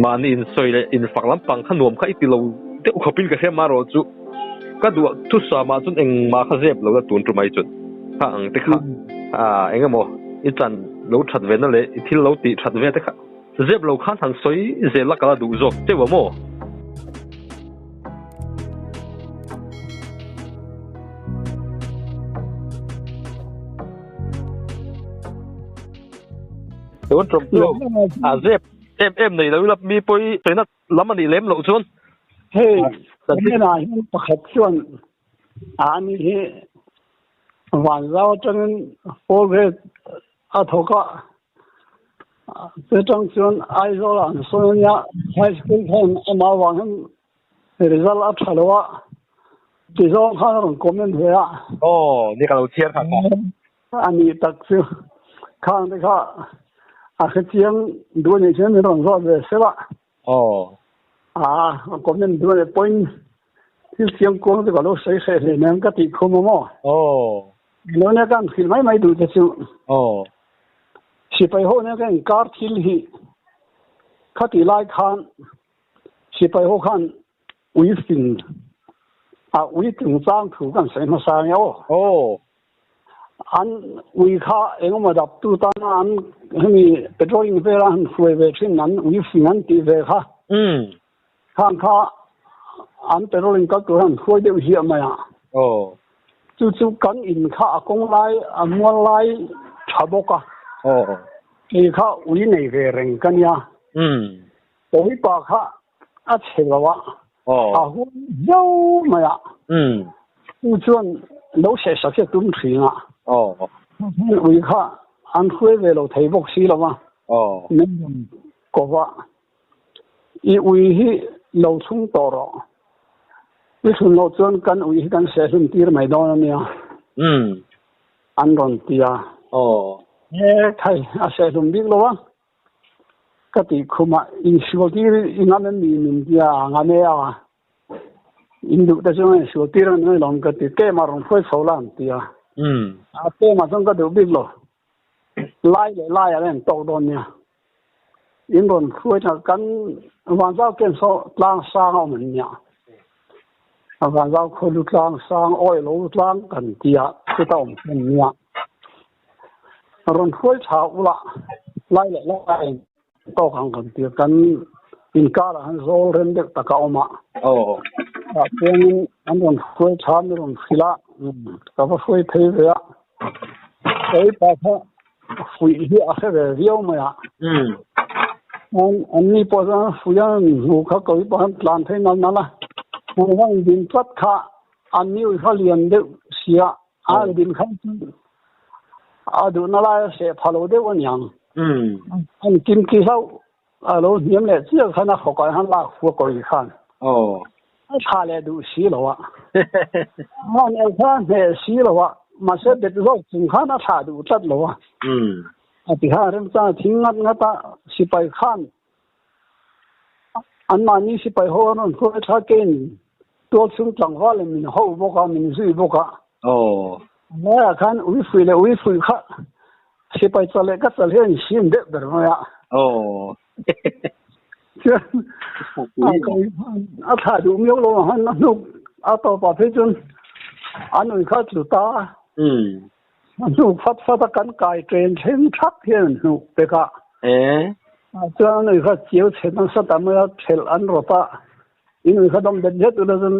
Mahni insawi leh infak lampang kha nuam kha i ti lo deuh khawpin ka hria marawh chu ka duh thusamah chuan engmah kha zep lo la tun ṭu mai chuan kha ang te kha eng emaw i chan lo ṭhat ve na leh i thil lo tih ṭhat ve te kha zep lo khan han sawi zel a ka la duh zawk teuh a maw? Tun ṭum chu a zep em em nei lo ila mi pawi sawi lam a nih lem loh chuan. Hei hnenah hian pakhat chuan a ni hi Vanzau atangin four grade a thawk a, chutang chuan Aizawl ah an sawn a nia, high school khan amah avang hian result a tha lo a, ti zawng khan a rawn comment ve a. Aw, ni ka lo chhiar kha kha. A nih tak chu khang te kha a hrechiang duh anih chuan min rawn zawt ve seuh a. Aw. A comment duh anih pawhin thil chiang kuang chu ka lo sawi hreh hle nen ka tih khum a maw. Aw. Ilo nia ka han hrilh mai mai duh te chu. Aw. Sipai ho nia ka inkar thil hi khatih lai khan sipai ho khan ui fing a ui chungchang thu kan sawi hmasa nge aw. Aw. An ui kha engemaw daptu tana an hemi patrolling vela an hruai ve thin an ui fing an tih ve kha. Khang kha an patrolling kal tur an hruai deuh hiah mai a. Aw. Chu chu kan in kha a kawng lai a mual lai tha bawk a. Aw. Kei kha ui nei ve reng ka nia. Pawipa kha a chhe lo a, a huai viau mai a. Chu chuan lo sehsak hi a tum thin a. Ui kha an hruai ve lo thei bawk si lo a, min rawn ko va, I ui hi lo chhung tawh rawh, i thlun loh chuan kan ui hi kan sehhlum tir mai dawn a nia, an rawn ti a. He thai a sehhlum bik lo a. Ka tih khumah insual tir i ngam em mi min tia a ngam e a, in duh te chuan insual tir ang mai lawm ka ti, kem ah rawn hruai chho la an ti a, a kem ah chuan ka duh bik lo, lai leh lai ah an tawk dawn nia, in rawn hruai tha kan Vanzau kem saw tlang sang a awm an nia, Vanzau khawlu tlang sang awi lo tlang kan tia chuta awm an nia. Rawn hruai tha ula lai leh lai tawk ang kan ti a, kan inkar ah han zawl rem deuh tak a awm a. Tah chuanin an rawn hruai tha an rawn hrilh a, ka va hruai phei ve a, kei pa kha fuih hi a hre ve viau mai a. An ni pawh chuan fuih a hnu kha kei pawh han tlan phei nal nal a, hmuh kha in din tlat kha an ni ui kha lian deuh sia A din khan chu a duhna lai a seh pha lo deuh a niang. An kim ki hlauh a lo hniam leh chiah khan a hawk ah han lak fua kawi khan. A tha leh duh si lo a. An el kha a hneh si lo a, mahse bet zawk chung khan a thlah duh tlat lo a. A ti khan remchang a thing ngat ngat a, sipai khan Anmahni sipai ho an rawn hruai tha kein tual chhung tlangval in min ho bawk a, min zui bawk a. A laiah khan ui fui leh ui fui kha sipai chal leh ka chal hi a insiam deuh ber mai a. Chuan a thlah duh miau lo ang han a hnuk a tawpah phei chuan an ui kha a tlu ta a. A hnuk fat fat a kan kai ṭen thleng thak hian an hnuk pek a. Chuan an ui kha chiau chhe nasa ta mai a, ṭhelh an rawt a, in ui kha dawm bet bet ula chuan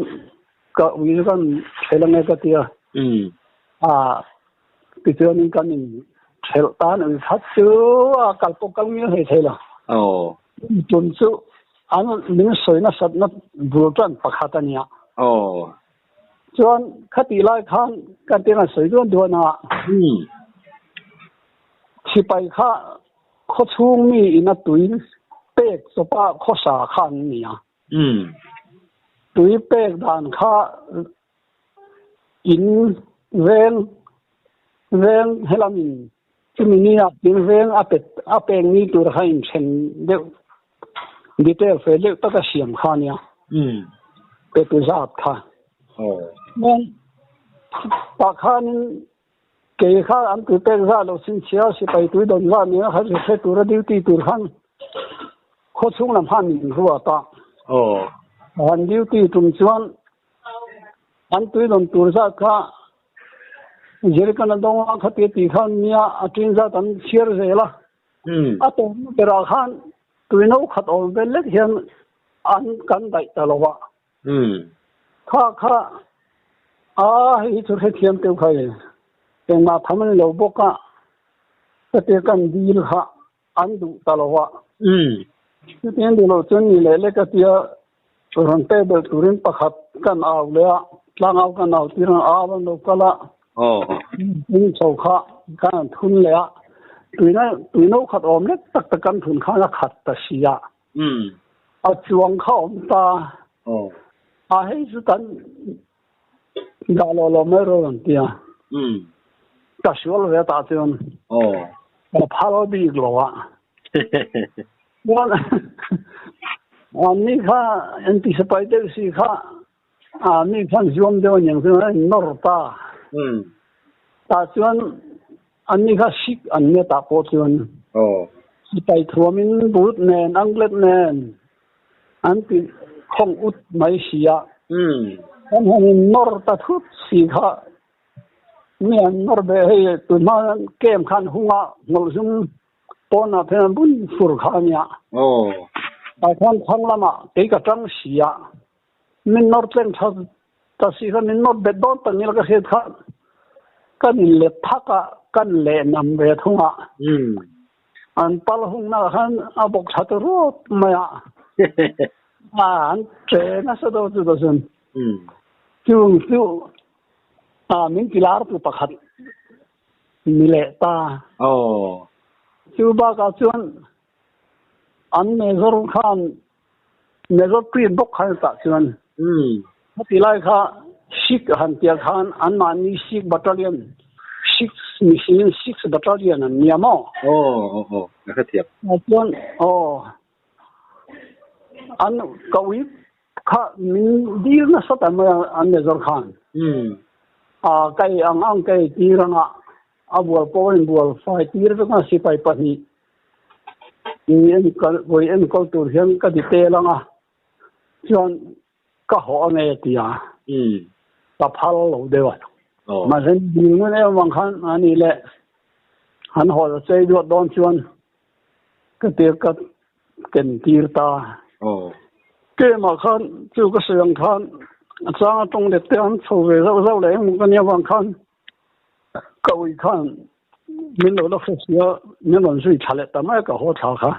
ka ui chu kan ṭhelh ange ka ti a. Tichuanin kan in ṭhelh ta an ui kha chu a kal pawh kal ngil hlei thei lo. Tun chu an min sawi nasatna bul ṭan pakhat a nia. Chuan khatih lai khan ka tin a sawi duan duan a, sipai kha khawchhung mi in a tui pek chawpa khawsa kha an ni a. Tui pek dan kha in veng veng helam in chumi ni ah tin veng a pet a pek ni tur kha in then deuh Detail fe deuh taka siam kha nia. Petu zat kha. Chuan tah khanin kei kha an tui pek zat lo chhinchhia sipai tui dawn zat nia kha hre tura duty tur khan Khaw chhung lam khan min ruat a. Aw. Han duty tum chuan an tui dawn tur zat kha jerrycan a dawng a, khati tih khan nia a tin zat an chhiar zel a. A tawpna berah khan tui no khat awm vel lek hian an kan daih ta lo a. Kha kha a hei hi chu hrethiam teuh kha e. Engmah tham a ni lo bawk a, ka tia kan dil kha an duh ta lo a. Chuti an duh loh chuan ni leh lek a tia rawn pe belh turin pakhat kan au leh a, tlangau kan au tir ang au an lo kal a. Tin chho kha kan han thun leh a, tuina tuino khat awm lek tak tak kan thun khan a khat ta si a. A chuang kha awm ta. A hei chu kan dah lo lo mai rawh an ti a. Ka sual ve tah chuan ka phal bik lo a. Chuan anni kha inti sipai deuh si kha mi khan zuam deuh aniang chuan an nawr ta. Tah chuan anni kha sik an nia tah pawh chuan sipai thuamin but nen anglet nen an ti khawng ut mai si a. Kan han in nawr ta thut si kha mi an nawr ve hei tunhma camp khan hunga hmawlh zum pawnah phei an bun fur kha a nia. Tah khan thlang lamah kei ka tang si a, min nawr tleng tha ta si kha min nawr bet dawn tak nila ka hriat kha kan in let thak a, kan leh nam ve thung a. An pal hungna ah khan a bawk tha ta rup mai a, an che nasa deuh chu ta chuan chung chu min ti lar tu pakhat ni leh ta. Chu bakah chuan an major khan major print bawk khan tah chuan heti lai kha Sikh han tia khan anmahni Sikh battalion Sikh mihring Sikh battalion an nia maw? Chuan aw an ka ui kha min dil nasa ta mai a an major khan a kai ang ang kai tir anga a bual pawh a inbual fai tir vek a sipai pahnih i enkawl vawi enkawl tur hian ka ti tel ang a chuan ka haw ange a ti a ka phal lo deuh a mahse dil ngun em avang khan a nih leh an haw ta chei duat dawn chuan ka tir ka ken tir ta keimah khan chu ka sawi ang khan a chang a tawng let te an chho ve zauh zauh leh engmaw ka nia avang khan Ka ui khan min lo la hre sia, min rawn zui thla leh ta mai a ka haw thla kha.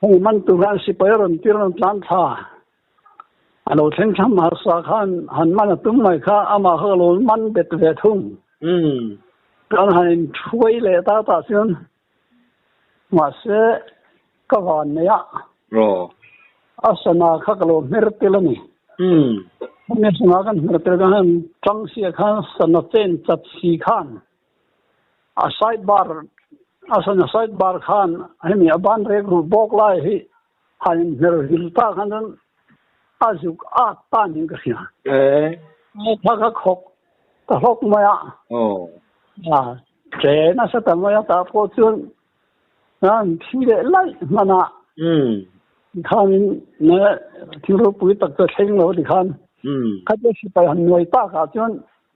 Hei man tur khan sipai a rawn tir a rawn tlan thla. A lo thleng thla hmasa khan han man a tum mai kha amah kha ka lo man bet ve thung. Kan han inthuai leh ta tah chuan mahse ka van nei a. A sana kha ka lo hmer tel a ni. Hemi sana kan hmer tel khan heng tang sia khan sana chen chat si khan a side bar a sana side bar khan hemi a ban rek ruh bawk lai hi han inhmer vil ta khan chuan a zuk at ta niin ka hria. Kha kha khawk ta hlawk mai a. Che nasa ta mai a tah pawh chuan An thi leh laih hman a, tikhanin thil ropui tak chu a thleng lo tikhan khatia sipai han nuai tak ah chuan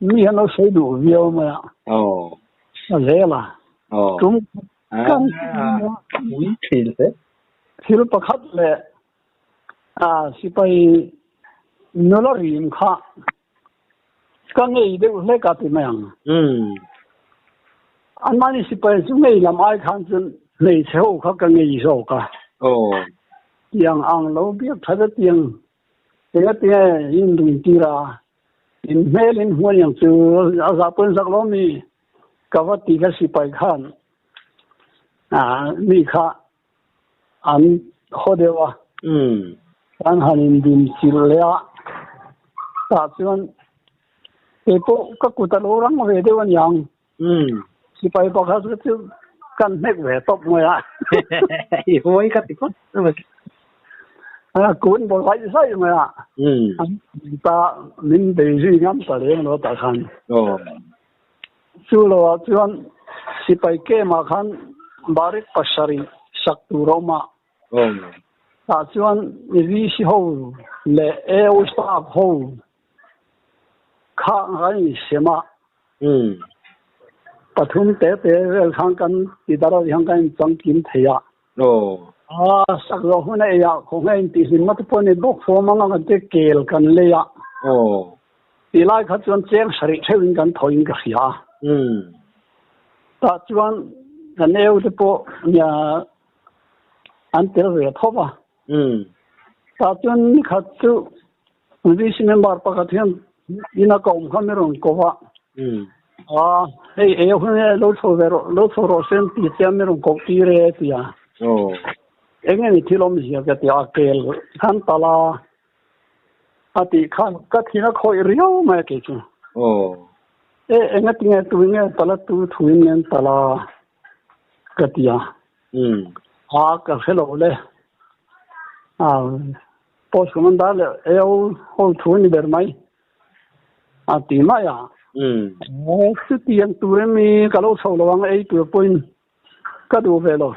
mi han lo sawi duh viau mai a, a zel a. Tum kan thil pakhat leh sipai nula rim kha Ka ngei deuh hlek a ti mai ang. Anmahni sipai chu ngei lam ai khan chuan hmeichhe ho kha ka ngei zawk a. Tiang ang lo biak that a tiang eng a tinge in run tir a, in hmel in hmuh aniang chu a zah pawh in zak lo mi ka va ti kha sipai khan mi kha an haw deuh a, an han indin chilh leh a, tah chuan kei pawh ka kut a lo rang ve deuh aniang, sipai pakhat kha chu kan hnek ve tawp mai a. I huai ka ti phawt mai. A kun bawl vaih vaih mai a, ta min bei zui ngam ta leng lo tah khan. Chu loah chuan sipai camp ah khan barik pasarih sak tur a awm a. Tah chuan VC ho leh AO staff ho kha kan insem a. Pathum te te vel khan kan ti dar ah hian kan inchangkim thei a. A sak zawh hun a ei ah khaw nge intihhlim na te pawh a ni bawk fawm ang a kan ti kel kan lei a. Ti lai kha chuan cheng sarih theuhin kan thawin ka hria a. Tah chuan kan eu te pawh nia an tel ve thawp a. Tah chuan nikhat chu VC member pakhat hian ina ka awm kha mi rawn ko a. A hei eu hi nge lo chho ve rawh lo chho rawh se an ti che a mi rawn koh tir e ti a. Eng nge ni thil awmzia ka ti a kel khan tal a. A tih khan ka thin a khawih riau mai a kei chu. E engati nge tui nge tala tu thuin nge an tala ka ti a. A ka hre lo le. A post commander leh AO ho thu a ni ber mai a ti mai a. Chutiang tur emi ka lo chho lo ang ei tur pawhin ka duh ve lo.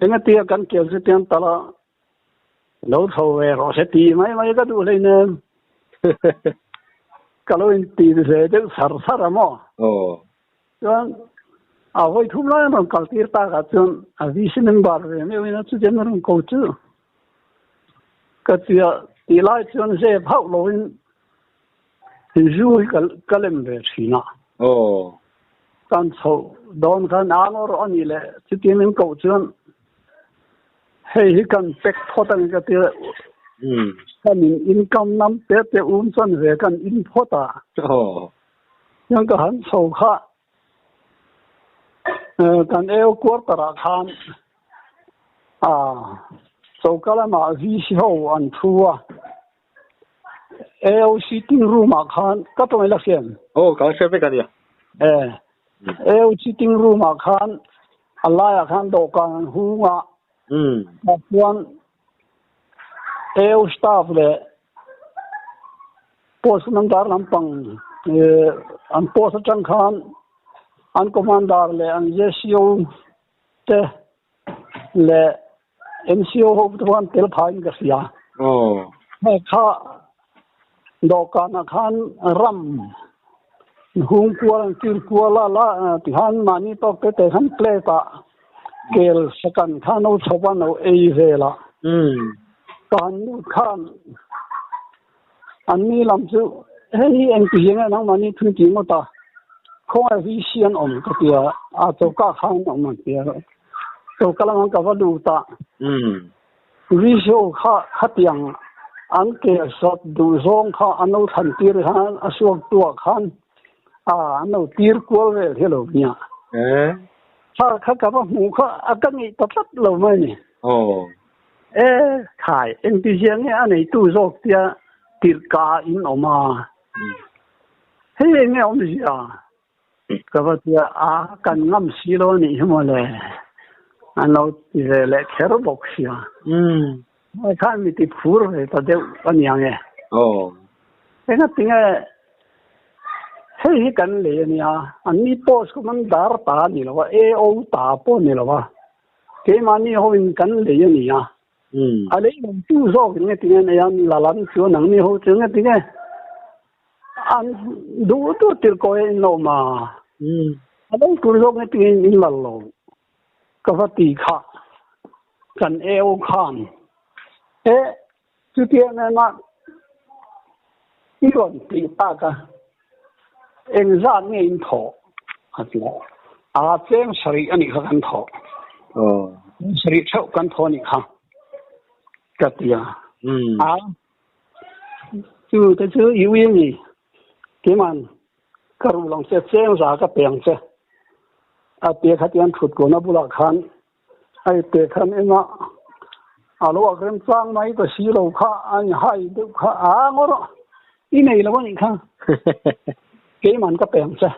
Engati a kan kel chutiang tala Lo chho ve rawh se ti mai mai ka duh hleinem. Ka lo inti ve deuh sar sar a maw? Chuan a vawi thum lai an rawn kal tir tak ah chuan a VC member ve meuhin a chutiang a rawn ko chu ka tia tih lai chuan zep hauh loin zu hi ka lem ve thin a. Kan chhoh dawn khan a ngaw rawh a nih leh chutiang min koh chuan Hei hi kan pek phawt a ni ka ti a, kan in income nam te te um chuan ve kan in phawt a. Chuan ka han chho kha kan eu quarter ah khan choka lamah VC ho an thu a, AO sitting room ah khan ka tawng ila hriam. Aw ka hre vek a nia. AO sitting room ah khan A laiah khan dawhkan an hung a, tah chuan AO staff leh post commander lampang an post atang khan an commander leh an JCO te leh MCO ho te pawh an tel phain ka hria. Hei kha dawhkanah khan ram hung kual an kil kual a la tikhan mahni tawk te te khan plate ah kel sakan kha no chhawp a no ei vel a. Ka han lut khan an ni lam chu hei hi engti hi nge nangmahni thun tih ngawt a khawngaih hi sian awm ka ti a, a choka khan awm an ti a. Choka lamah ka va lut a. Riso kha khatiang an ke sawt duh zawng kha an lo thlan tir khan a suak tuah khan a an lo tir kual vel hi lo nia. Kha kha ka va hmuh kha a ka ngeih ta tlat lo mai ni. E khai engtizia nge a neitu zawk tia tirhka in awm a. Hei eng nge awmzia? Ka va ti a, a kan ngam si lo a nih hi maw le, an lo ti ve leh kher bawk sia. Hei khan mi ti phur ve ta deuh a ni ang e. Engati nge hei hi kan lei a nia, an ni post kawm an dar ta a ni lo a, AO ta pawh a ni lo a, keimahni hoin kan lei a ni a. A lei lo tu zawk in engati nge nei a, la lam chuan ang ni ho chu engati nge An duh duh tir ko e in lo ma. A lo tur zawk nge tingin in lal lo. Ka va ti kha. Kan eu khan. E chutia em a i rawn tih tak a. Engzat nge in thawh? A ti a. A cheng sarih a nih kha kan thawh. Sarih theuh kan thawh a nih kha. Ka ti a. A Chu te chu i ui a ni. Keiman ka ruh lang che, cheng za ka pe ang che. A pe kha tian thut kuahna bulah khan a i pe khan engah a lo ak rem chang mai ta si lo kha a in hai deuh kha a ngaw rawh. I nei lo a nih kha. Keiman ka pe ang che.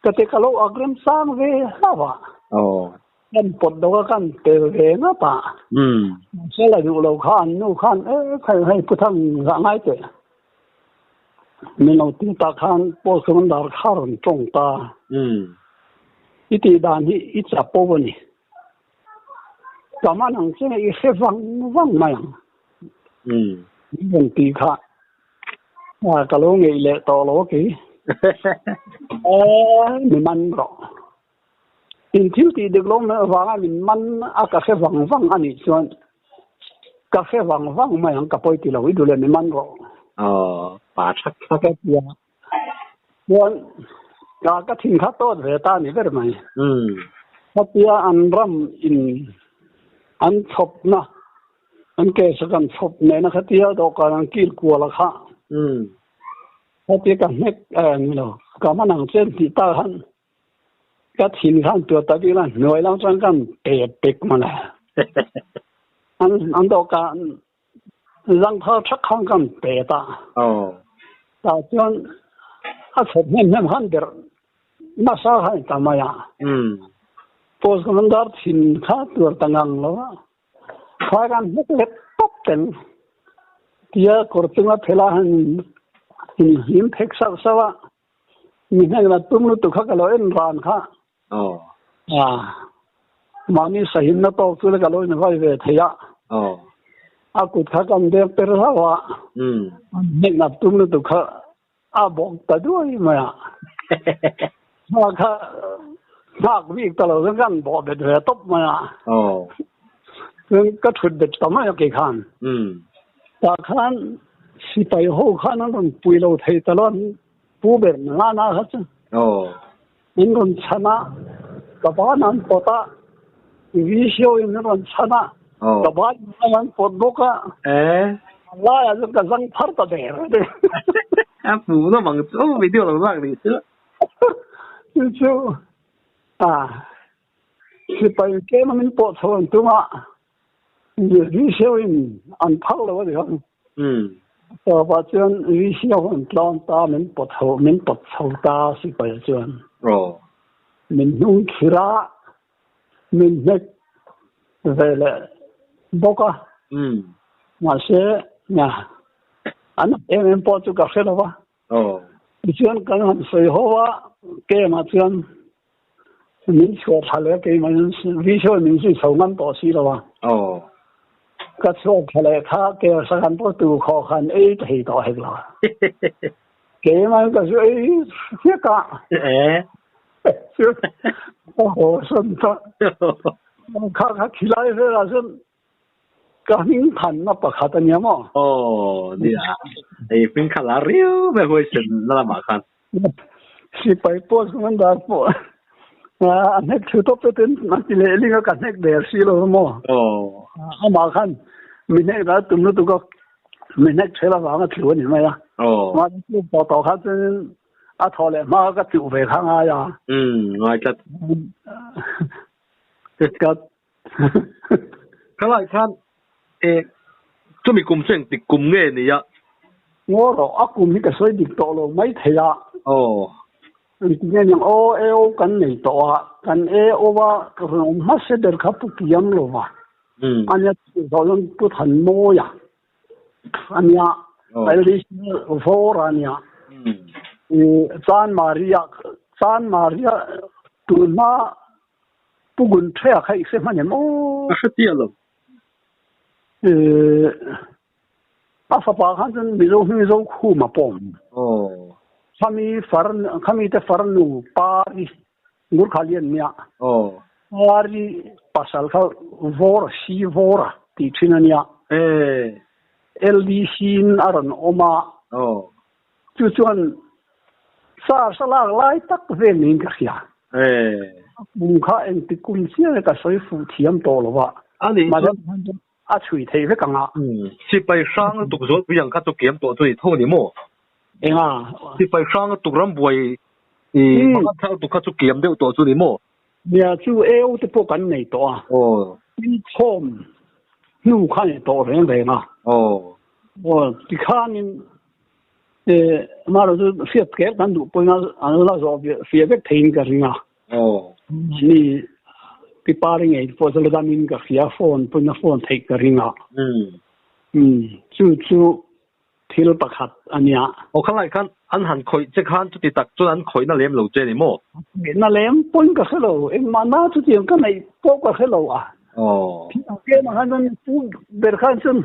Ka ti ka lo ak rem chang ve hlauh a. Kan pawt deuh a kan tel ve ngap a. Mahse la duh lo kha an nu khan e khai hei pu thang zah ngai teh. Min lo ti ta khan Paul Commander kha rawn tawng ta. I tih dan hi i chapo a ni. Ka man ang che i hre vang vang mai ang. Min ti kha. Ka lo ngei leh tawh lo ki. Mi man rawh. In thil tih dik lo mai avanga min man a ka hre vang vang a nih chuan ka hre vang vang mai ang ka pawi ti lo i duh leh mi man rawh. Pa thak thak. Ka tia. Chuan ka thin kha tawt ve ta ni ber mai. Khatia an ram in an chhawp na an ke sak an chhawp nena khatia dawhkan an kil kual a kha. Khatia ka hnek ni lo ka man ang chen tih ta khan ka thin khan tuar ta bik la hnuai lam chuan kan pe pek mawle. An dawhkan zangthar thak khan kan pe ta. Tah chuan a chhawp hnem hnem khan ber nasa khan ta mai a. Post commander thin kha tuar ta ngang lo a. Khai kan hnek let tawp tel. Tia kawr chunga phela han in hlim phek sauh sauh a. Mi hnek na tum lutuk kha ka lo en ran kha. Mahni sahim na tawk chu le ka lo in vai ve thei a. A kut kha kan dek per hlauh a. Hnek na tum lutuk kha a bawk ta duai mai a. Hna kha hnak bik ta lo chuan kan bawh bet ve tawp mai a. Chuan ka thut bet ta mai a kei khan. Tah khan sipai ho khan an rawn pui lo thei ta lo an pu ber nga na kha chu. Min rawn chhan a, ka ban an pawt a, VCO in min rawn chhan a, ka ban an pawt bawk a. A laiah chuan ka zang phar ta der a ni. A hmuh na mang chu video lo lak nih chu. Chu chu a sipai tlem a min pawh chho an tum a, VCO in an phal lo a ni ang. Tawpah chuan VCO an tlawn ta min pawt chho min pawt chho ta sipai chuan. Min hnung khir a, min hnek ve leh bawk a. Mahse an em em pawh chu ka hre lo va. Tichuan kan han sawi ho a, game ah chuan min chhuah thla leh a keimah in VCO in min zui chho ngam tawh si lo a. Ka chhuak thla leh kha kersa kan pawh tu khawh khan ei thei tawh hek lo. Keimah in ka zu ei hriak a. Ka haw sawn ta. Kha kha khilai velah chuan Ka hming thanna pakhat a nia maw? Aw nia, hei hming kha la riau mai huaisen na lamah khan. Sipai post commander pawh a hnek thu tawp te ten a ti leh ling a ka hnek der si lo maw? Aw. Amah khan mi hnek dah tum lutuk a, mi hnek thel avang a tlu a ni mai a. Aw. Mahse chu tawh tawh kha chuanin a thaw leh hma ka chuh ve kha ngai a. Umm, ngai tlat. Ka Khalai khan e chumi kum chu engtik kum nge ni a? Ngaw rawh, a kum hi ka sawi dik tawh lo mai thei a. Aw. Engtik nge niang aw AO kan nei tawh a, kan AO a ka rawn awm hmasa ber kha Pu Kiam lo va. A nia chumi zawh chuan Pu Thanmawia a nia, LDC Vawra a nia. Chanmari-ah Chanmari-ah tunhma Pu Gunthea kha i hre hman em aw? Ka hre chiah lo. A fapa khan chuan Mizo hming Zokhuma pawm. Aw. Khami far khami te farnu Pari Ngurkha lian nia. Aw. Pari pasal kha Vawra Si Vawra tih thin a nia. E. LDC in a rawn awm a. Aw. Chu chuan Sars a lak lai tak vel niin ka hria. A kum kha engti kum chiah nge ka sawi fuh thiam tawh lo va. A nih chuan a chhui thei vek ang a. Sipai hrang lutuk zualpui ang kha chu kiam tawh chu ni tho ni maw? Enga? Sipai hrang lutuk rambuai i pakhat thar lutuk kha chu kiam deuh tawh chu ni maw? Nia, chu eu te pawh kan nei tawh a. Aw. Inkhawm hnu kha ni tawh reng reng a. Aw. Aw, tikhanin Amaherawhchu chu hriat kher kan duh pawhin an la zawh fiah vek theiin ka ring a. Aw. Ni pi pari ngei pawh chu la damin ka hria, phone pawhin a phone theih ka ring a. Chu chu thil pakhat a nia. Aw khalai khan an han khawih che khan chuti tak chuan an khawihna lem lo che ni maw? Khawihna lem pawhin ka hre lo, engmah na chutiang ka neih pawh ka hre lo a. Ke ma khan chuan pu ber khan chuan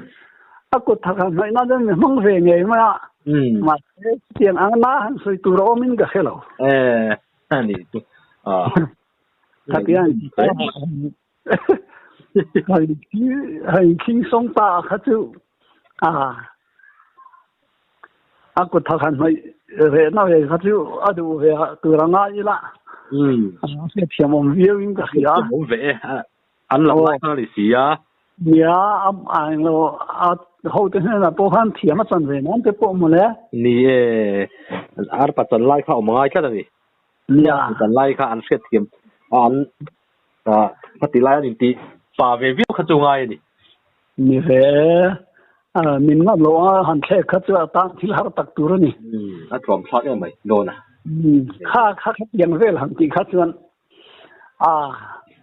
a kut thak han hnawih nan chuan mi hmang ve ngei mai a. Mahse chutiang ang na han sawi tur a awmin ka hre lo. A ni chu. Khatiang hei khing sawng ta kha chu a a kut thak han hnawih reh na ve kha chu a duh ve tur a ngai ila. A hriatthiam awm viau in ka hria. Awm ve e. An lam lai kha a ni si a. Nia, a englo a hote hnenah pawh khan thiam a chan ve nan te pawh mawle. Ni e, arpa chan lai kha awm ngai tlat a ni. Nia. Chan lai kha an hriatthiam an khati lai an intih pa ve viau kha chu ngai a ni. Ni ve, min ngam loh anga han thlek kha chu a tan thil har tak tur a ni. A tlawm thlak em mai dawn a. Kha kha khatiang vel han tih kha chuan a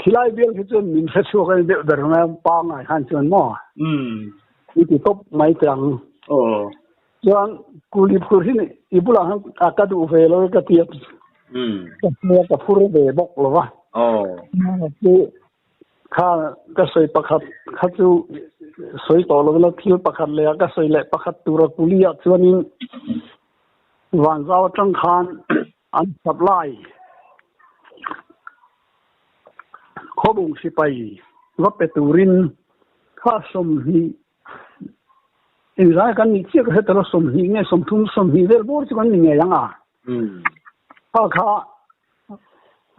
khilai bial khi chuan min hre chhuak a ni deuh ber mai a pangngai khan chuan maw? I ti tawp mai teh ang. Chuan kuli phur hi i bulah khan a ka duh ve lo e ka ti a. Ka hmel ka phur ve bawk lo va. Chu kha ka sawi pakhat kha chu sawi tawh lo ila thil pakhat leh a ka sawi leh pakhat tura kuli ah chuanin Vanzau atang khan an supply khawbung sipai va pe turin kha 20 Engzai kan nih chiah ka hre ta lo, 20 nge 30, 20 vel bawr chu kan ni ngei ang a. Kha kha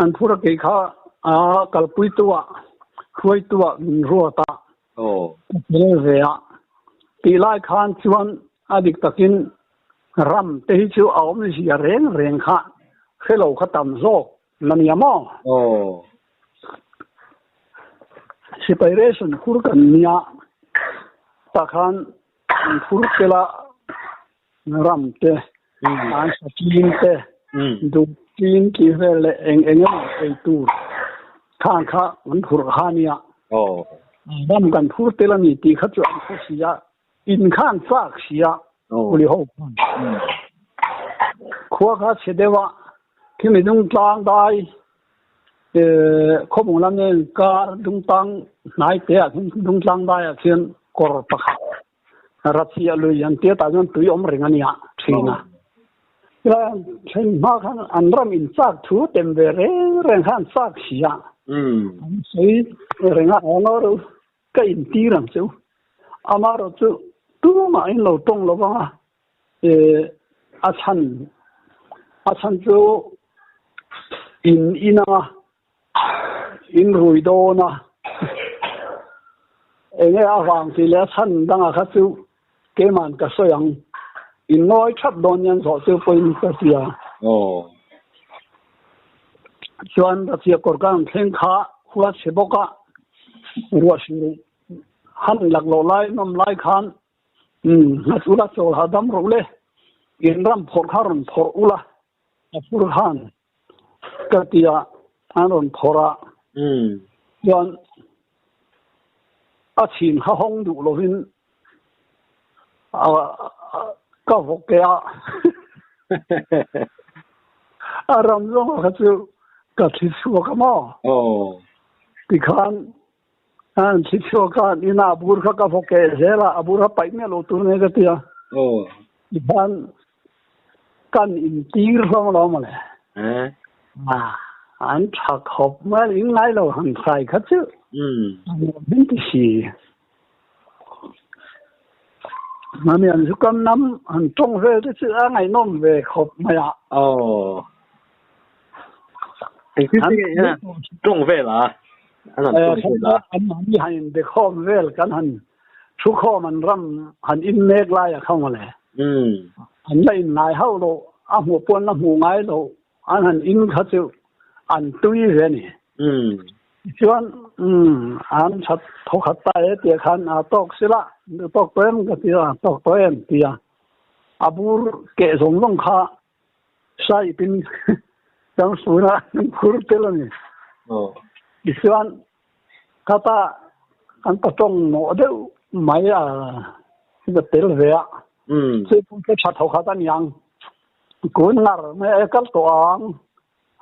an phur a kei kha a kalpui tu ah, hruaitu ah min ruat a, ka tel ve a. Tih lai khan chuan a dik takin ram te hi chu a awmzia reng reng kha hre lo kha tam zawk na nia maw? Sipai ration phur kan nia tah khan an phur tel a ram te an sakin te duh chin tih vel leh eng eng emaw ei tur khan kha an phurh kha nia. Ram kan phur tel a ni tih kha chu an hre si a. In khan chak si a, uli ho khan. Khua kha chhe deuh a, khimi dungtlang dai khawbung lam nen kar dungtang hnai te ah khian dungtlang dai ah khian kawr pakhat Rathiah lui an tia tah chuan tui awm reng a nia thin a. Tilai an thlen hma khan an ram in chak thu tem ve reng reng kha an chak si a. An sawi reng a, a ro Ka intir ang chu. Amaherawh chu tumah in lo tawng lo vang a, a chhan a chhan chu in in anga in rui dawn a, enge a vang tih leh a chhan danga kha chu keiman ka sawi ang, in ngawi that dawn hian zawh chu pawhin ka hria. Chuan Rathia kawr ka han thleng kha khua chhe bawk a, ruah hrilh han lak loh lai nawm lai khan nghat ula chawl hahdam rawh le, in ram phawrh kha rawn phawrh ula a phur khan ka ti a, an rawn phawrh a, chuan a chhin kha hawng duh lovin ka vawk e a, a ram zawng kha chu ka thli chhuak a maw? Tikhan an thli chhuak a, inah a bur kha ka vawk e zel a, a bur kha paih miah lo tur nge ka ti a, tikhan kan intir hlawm alawm mawle. An tha khawp mai, in ngai lo han hrai kha chu a nuam hin ti si. Mami an zu kam nam han tawng vel te chu a ngaihnawm ve khawp mai a. Aw. Engtin nge hian tawng vel a? An han tawng vel a. An mahni han inbe khawm vel kan han thu khawm an ram han in mek lai a kha mawle. An la in ngai hauh lo, a hmuh pawh an la hmuh ngai lo. An han in kha chu an tui ve a ni. Tichuan an that thaw khat ta e tih khan a tawk sila, tawk tawh em ka ti a, tawk tawh em ti a. A bur keh zawng zawng kha saipin kan fun a, kan phur tel a ni. Tichuan khata kan patawng mawh deuh mai a ka tel ve a. Chu pawh chu tha thaw khat a niang. Kun ngar mai a kal tawh ang,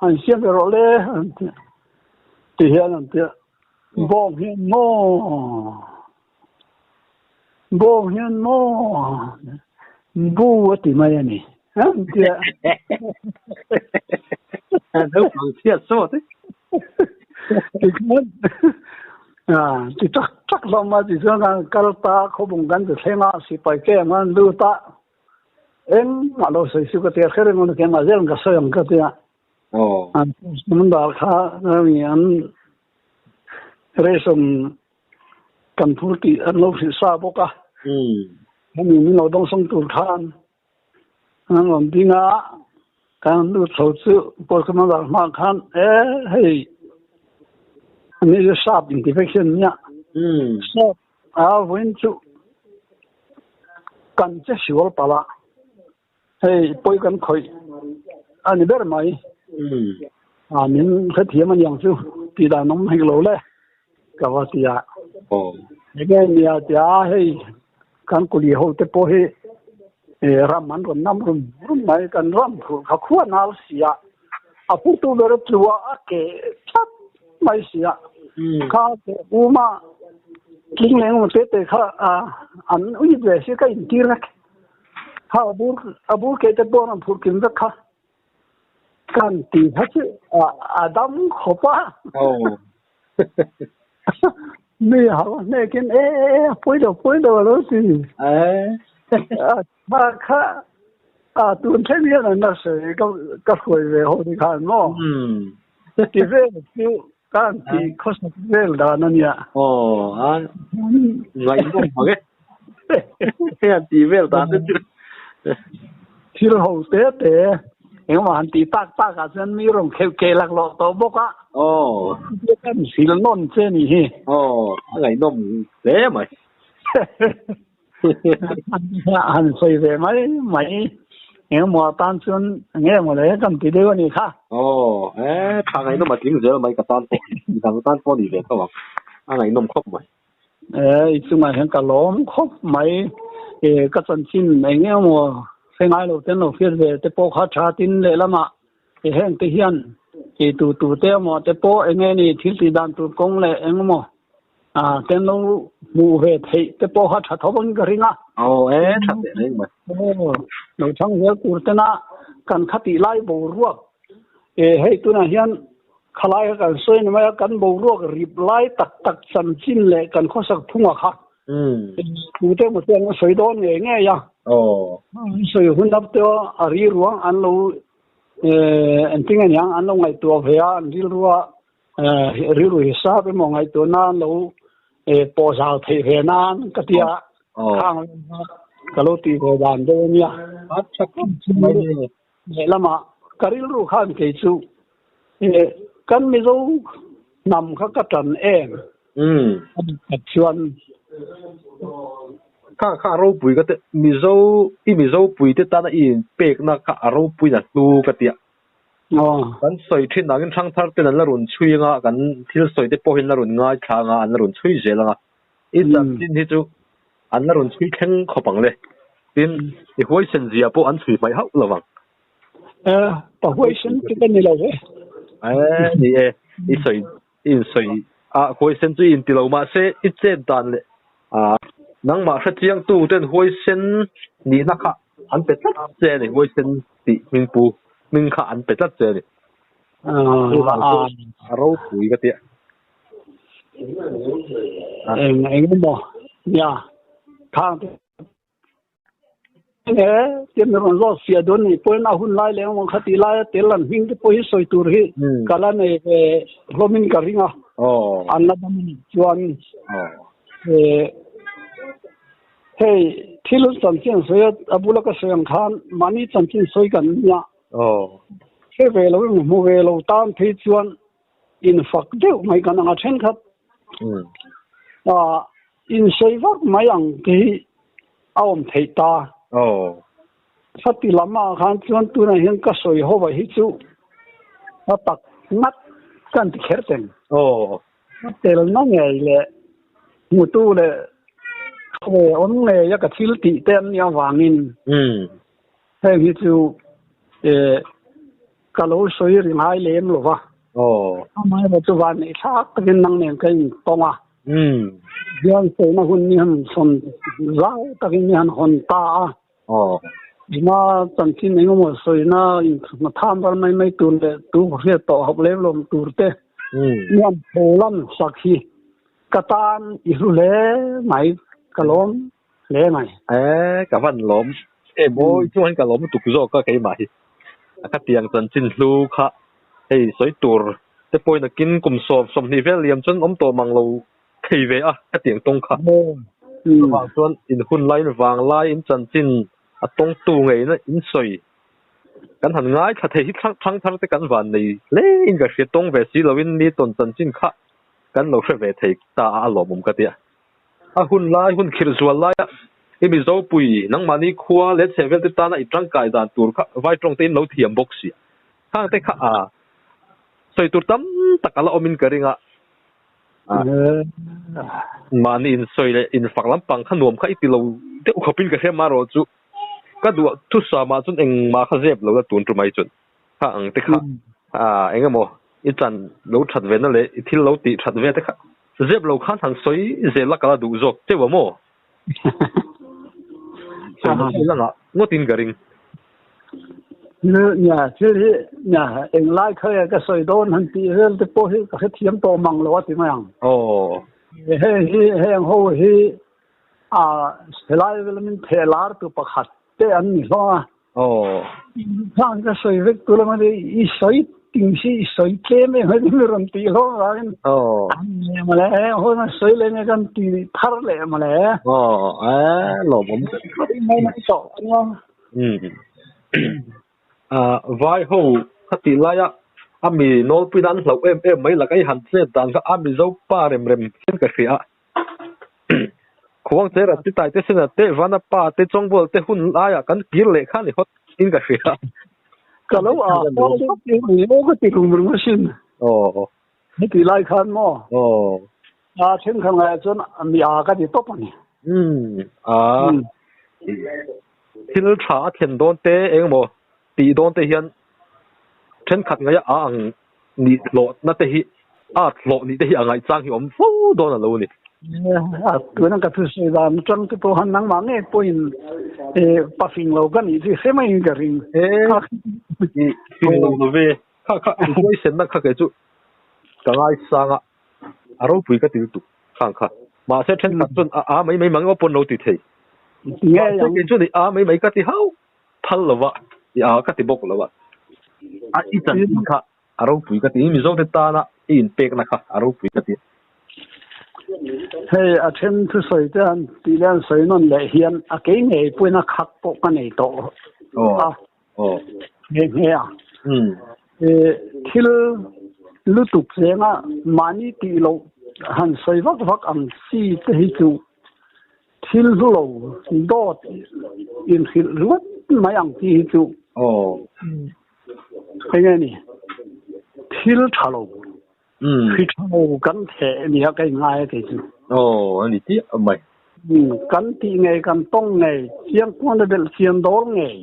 han siam ve rawh le an ti ti hian an ti a. Bawng hian maw bawng hian maw bu a ti mai a ni tia. Naupang chhiat sawt e. Tikhan ti tak tak hlawm a tichuan kan kal ta khawbung kan ti thleng a sipai camp an lut a engmah lo sawi chu ka tia kher emaw keimah zel ka sawi ang ka tia. An dal kha an ration kan phur tih an lo hrilh sa bawk a. Hemi min lo dawngsawng tur khan an rawn ding a, kan lut chho chu Paul Commander hma khan e hei ani chu sap inti vek hian nia. Sap a vawiin chu kan che sual palh a. Hei pawi kan khawih a ni ber mai. A min hrethiam a niang chu tih dan awm hek lo le ka va ti a. Enge nia tia hei kan kuli ho te pawh hi ram an rawn nam rum rum mai kan ram phurh kha khua nal si a a phutu ber tlua a ke tlat mai si a kha ke uma tling leng te te kha an ui ve si ka intir vek. Kha a bur a bur ke te pawh an phurh kim vek kha. Kan ti kha chu a dam khawp a. Mi hau hnekin e e pawi lo pawi lo a lo ti. Kha kha a tun thleng hian an la sawi ka ka hruai ve ho ni khan maw. Ti vel chu kan ti khawsak vel dan a nia. Aw a ngaihnawm ang e. Hei an tih vel dan te chu. Thil ho te te engemaw han tih tak tak ah chuan mi rawn kheuh keh laklawh tawh bawk a. Aw. Kan sil nawn che ni hi. Aw a ngaihnawm hle mai. Han sawi ve mai mai engemaw atan chuan nge maw le kan ti deuh a nih kha. Aw e tha ngaihnawm a tling zel mai ka tan pawh midang tan pawh a ni ve tho ang a ngaihnawm khawp mai. E i chungah hian ka lawm khawp mai e ka chanchin eng emaw hre ngai lo ten lo hriat ve te pawh kha tha tin lehlamah e heng te hian i tu tu te emaw te pawh eng nge ni thil tih dan tur kawng leh eng emaw ten lo hmuh ve theih te pawh kha tha tho ang ka ring a. Aw e tha teh reng mai. Aw lo chhang zel tur tena kan khatih lai boruak e hei tunah hian khalai kha kan sawi ni mai a kan boruak rip lai tak tak chanchin leh kan khawsak phunga kha thu te emaw chuan an sawi dawn ngei ngei a. Aw. An sawi hun ap te a ri ruang an lo engtin nge niang an lo ngaihtuah ve a an rilrua Rilru hi sap emaw ngaihtuah nan lo pawh zau theih ve nan ka ti a, khang ka lo tih ve dan deuh a nia. Lehlamah ka rilru khan kei chu kan Mizo hnam kha ka tan em a nih chuan. Kha kha a ropui ka ti, Mizo i Mizo puite tana i inpekna kha a ropuina hlu ka ti a. Kan sawi thin angin hrangthar ten an la rawn chhui anga, kan thil sawi te pawhin la rawn ngaithla anga, an la rawn chhui zel anga. I chanchin hi chu an la rawn chhui thleng khawp ang le. Tin, i huaisen zia pawh an chhui hmaih hauh lo vang. Pa huaisen chu ka ni lo ve. Ni e, i sawi, i insawi a, huaisen chu i inti lo mahse i chet dan leh nangmah hrechiangtu ten huaisen nihna kha an pe tlat che a ni, huaisen tih hmingpu hming kha an pe tlat che a ni. A ropui ka tia. Eng eng emaw nia khang te nge ti mi rawn zawt fiah dawn nih pawhin a hun lai leh emaw kha tih laia tel an hming te pawh hi sawi tur hi ka la nei ve hlawmin ka ring a. An la dam a nih chuan Hei thil chanchin sawi a a bula ka sawi ang khan mahni chanchin sawi kan nia. Hre ve lo emaw hmu ve lo tan phei chuan infak deuh mai kan ang a thenkhat. Insawi vak mai ang te hi a awm theih ta. Khati lamah khan chuan tunah hian ka sawi ho hi chu a tak ngat kan ti kher teng. Ka telna ngei leh hmutu leh ve awm ngei a ka thil tih te an nih avangin heng hi chu ka lo sawi ri ngai lem lo va. Amai ro chu van nei thlak takin nang nen ka in tawng a. Hian sawina hun ni han sawn zau takin ni han hawn ta a. Ina chanchin engemaw sawina in tham ral mai mai tur leh tu hriat tawh hauh lem lawm tur te ni han tho lam sak hi ka tan i hlu hle mai ka lawm hle mai. Ka van lawm em aw i chungah hian ka lawm lutuk zawk a keimah hi a ka tiang chanchin hlu kha hei sawi tur te pawhin a kin kum sawm sawmhnih vel liam chuan awm tawh mang lo thei ve a ka tiang tawng kha. Chuvang chuan in hun laiin vang lai in chanchin a tawngtu ngeina in sawi kan han ngaithla thei hi thlang thar te kan van nei hle in ka hria tawng ve si loin mi tawn chanchin kha kan lo hre ve thei ta a a lawmawm ka tia. A hun lai hun khirh zual laia i Mizopui nangmahni khua leh chhehvel te tana i tangkai dan tur kha vai tawng te in lo thiam bawk si. Khang te kha a sawi tur tam tak a la awmin ka ring a. Mahni insawi leh infak lampang kha nuam kha i ti lo deuh khawpin ka hria marawh chu ka duh thusamah chuan engmah kha zep lo la tun tumai chuan kha ang te kha eng emaw i chan lo that ve na leh i thil lo tih that ve te kha zep lo khan han sawi zel a ka la duh zawk teuh a maw? Sawi na thil langah ngawtin ka ring. Nia, thil hi nia englai kha nge ka sawi dawn han tih vel te pawh hi ka hrethiam tawh mang lo a ti mai ang. Aw. Heng hi heng ho hi a helai vel min theh lar tu pakhat te an ni hlawm a. Aw. Khang ka sawi vek tur emaw ni i sawi ting si i sawi tlem em em i rawn tih hlawm vangin. Aw. An ni mawle hun a sawi leh nge kan ti thar leh mawle. Aw a lawmawm. Mai mai tawh ania. Vai ho kha tih laia a mi nawlpuina an hlauh em em mai laka i han chet dan kha a Mizo pa rem rem hian ka hria a. Khuang chera ti tai te sena te vana pa te chawngbual te hun laiah kan kir leh kha ni hawt in ka hria. Ka lo a pawh ni maw ka ti rum rum asin. Aw. Heti lai khan maw? Aw. A thenkhat ngaiah chuan mi a ka ti tawp a ni. Umm a. Thil tha a thlen dawn te eng emaw tih dawn te hian thenkhat ngaia a ang nih hlawhna te hi a hlawh nih te hi a ngaihchang hi awm fo dawn a lo ni. A tuna ka thusawi dan atang te pawh han nangmah ngei pawhin pafing lo ka nih chu hre maiin ka ring. E fing lo lo ve. Kha kha huaisenna kha kei chu ka ngaisang a, a ropui ka ti lutuk khang kha. Mahse thenkhat chuan a a mai mai mang emaw pawn lo ti thei. Mahse kei chuan i a mai mai ka ti hau phal lo va, i a ka ti bawk lo a. A i chanchin kha a ropui ka ti, Mizo te tana i inpekna kha a ropui ka ti. Hei a then thusawi te han tih leh an sawi nawn leh hian a kei ngei pawhin a khak pawh ka nei tawh a. Nghe nghe a. Thil lutuk zenga mahni tih loh han sawi vak vak ang chi te hi chu thil hlu lo dawt inhrilh ringawt mai ang chi hi chu eng nge ni thil tha lo hri tha lo kan theh nia ka inngai a kei chu. Aw a ni chiah mai. Kan tih ngei kan tawng ngei chiang kuan a belh chian dawl ngei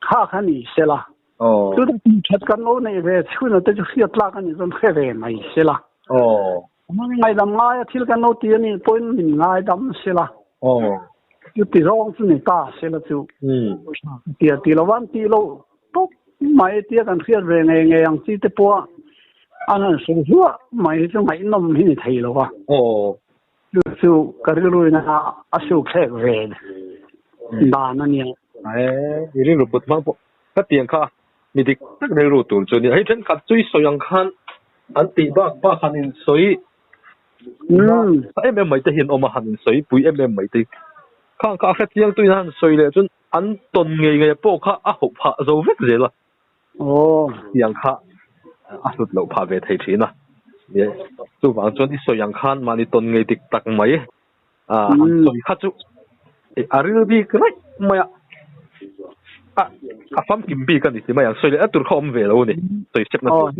kha kha ni sela. Aw. Chu tih that kan lo neih ve chhun te chu hriat tlak a nih chuan hre ve mai sela. Aw. Ngaidam ngaia thil kan lo ti a nih pawhin min ngaidam sela. Aw. Chu ti zawng chu ni ta sela chu. Tia ti lo van ti lo tawp mai tia kan hriat ve ngei ngei ang chi te pawh an han sawi hluah mai hi chu ngaihnawm hi ni thei lo va. Aw. Chu chu ka rilruina a suk thlek ve dan a nia. I rilru put hmang pawh ka tiang kha mi dik tak rilru tur chu a nia. Hei thenkhat chu i sawi ang khan an tih bak bak han insawi em em mai te hi an awm a, han insawi pui em em mai te hi. Khang kha a hrechiang tuin han sawi leh chuan an tawn ngei ngei pawh kha a hauh phah zo vek zel a. Aw. Tiang kha a hlut loh phah ve thei thin a. Chuvang chuan i sawi ang khan mahni tawn ngei dik tak mai a han sawi kha chu a ril bik raih mai a. A famkim bik a ni ti mai ang. Sawi leh a tur kha awm ve lo a ni. Sawi sep na tur.